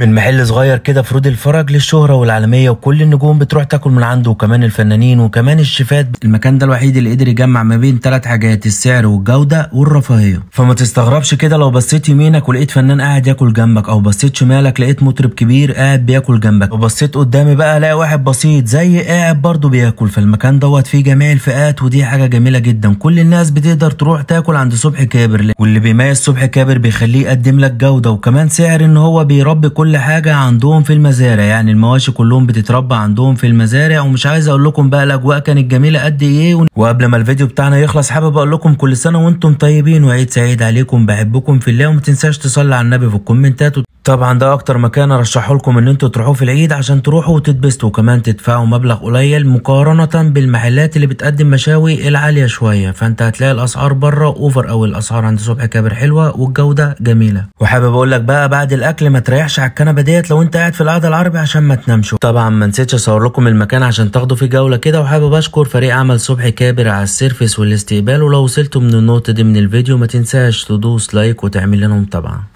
من محل صغير كده في رود الفرج للشهرة والعالمية، وكل النجوم بتروح تاكل من عنده، وكمان الفنانين وكمان الشيفات. المكان ده الوحيد اللي قدر يجمع ما بين 3 حاجات: السعر والجودة والرفاهية. فما تستغربش كده لو بصيت يمينك ولقيت فنان قاعد ياكل جنبك، او بصيت شمالك لقيت مطرب كبير قاعد بياكل جنبك، وبصيت قدامي بقى الاقي واحد بسيط زي قاعد برضه بياكل. فالمكان دوت فيه جميع الفئات، ودي حاجة جميلة جدا. كل الناس بتقدر تروح تاكل عند صبحي كابر، واللي بيميز صبحي كابر بيخليه يقدم لك جودة وكمان سعر، ان هو بيربي كل حاجة عندهم في المزارع، يعني المواشي كلهم بتتربى عندهم في المزارع. ومش عايز اقول لكم بقى الاجواء كانت جميلة قد ايه. وقبل ما الفيديو بتاعنا يخلص حابب اقول لكم كل سنة وانتم طيبين وعيد سعيد عليكم، بحبكم في الله، وما تنساش تصلي على النبي في الكومنتات. طبعا ده اكتر مكان ارشحه لكم ان انتوا تروحوه في العيد عشان تروحوا وتتبسطوا، وكمان تدفعوا مبلغ قليل مقارنة بالمحلات اللي بتقدم مشاوي العالية شوية. فانت هتلاقي الاسعار بره over اوي، الاسعار عند صبحي كابر حلوة والجودة جميلة. وحابب اقول لك بقى بعد الاكل ما تريحش على الكنبة ديت لو انت قاعد في القعدة العربي عشان ما تنامش. طبعا ما نسيتش اصور لكم المكان عشان تاخدوا فيه جولة كده. وحابب اشكر فريق عمل صبحي كابر على ال service والاستقبال. ولو وصلتوا من النقطة دي من الفيديو ما تنساش تدوس like وتعمل لنا متابعة.